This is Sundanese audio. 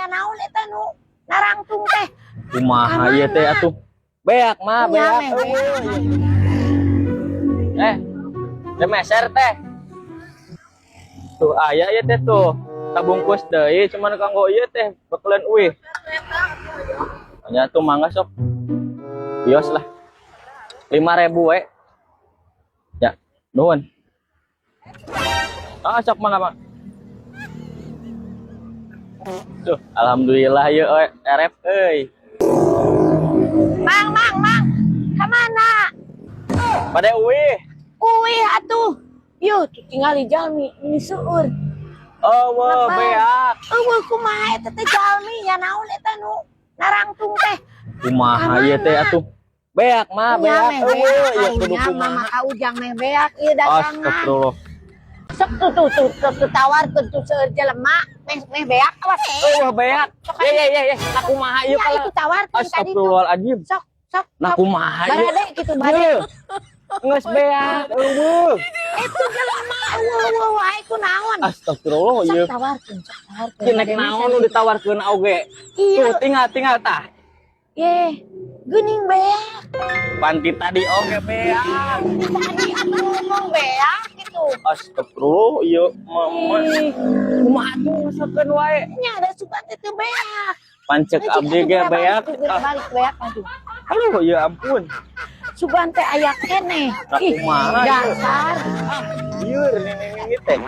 Nya naon eta nu narangtung teh? Kumaha ieu teh atuh? Beak mah, Nya, beak. meh beak. Eh, teh meser teh. Tuh aya ieu teh tuh. Sabungkus deui, cuman kanggo ieu teh bekeleun uih. Nya tuh, mangga sok. Bios lah. 5.000 we. Ya, nuhun. Ah, sok mangga, Mang. Tuh, alhamdulillah yeuh euy, RF euy. Mang, mang, mang. Kamana? Bade uih. Uih atuh. Yuh, tuh tinggal jalmi ini seueur. Oh, wah, Lebar. Beak. Euweuh, kumaha eta teh jalmi? Nya naon eta nu narangtung teh? Kumaha ieu teh atuh? Beak mah, Nya beak. meh Euweuh, beak. ieu kudu Nya kumaha? Mama ka Ujang meh beak ieu dagangan. Astagfirullah. Sok tuh tuh tuh tuh, tuh tawarkeun tuh seueur jelema meh meh beak, awas. Euweuh, beak. Ye ye ye ye, nah kumaha ieu Ya kalau itu tawarkeun tadi tuh. Astagfirullahaladzim. Sok, sok, Nah sok. kumaha ieu? Barade gitu, barade. Ye. Geus beak, euweuh. Itu jelema euweuh euweuh wae, ku naon? Astagfirullah Sok ieu. tawarkeun, sok tawarkeun. Ieu nek naon nu ditawarkeun oge? Iya. Tuh tinggal tinggal tah. Ye, geuning beak. Panti tadi oge beak. Tadi aku ngomong beak gitu. Astagfirullah ieu mama. Ih, Kumaha tuh ngasakeun wae? Nya ada sugan teh teu beak. Pancek abdi ge beak. Geura Ah, balik beak atuh. Aduh, ya ampun. Sugan teh aya keneh. Nah, Ih, kumaha ieu? dasar. Lieur nih nih teh.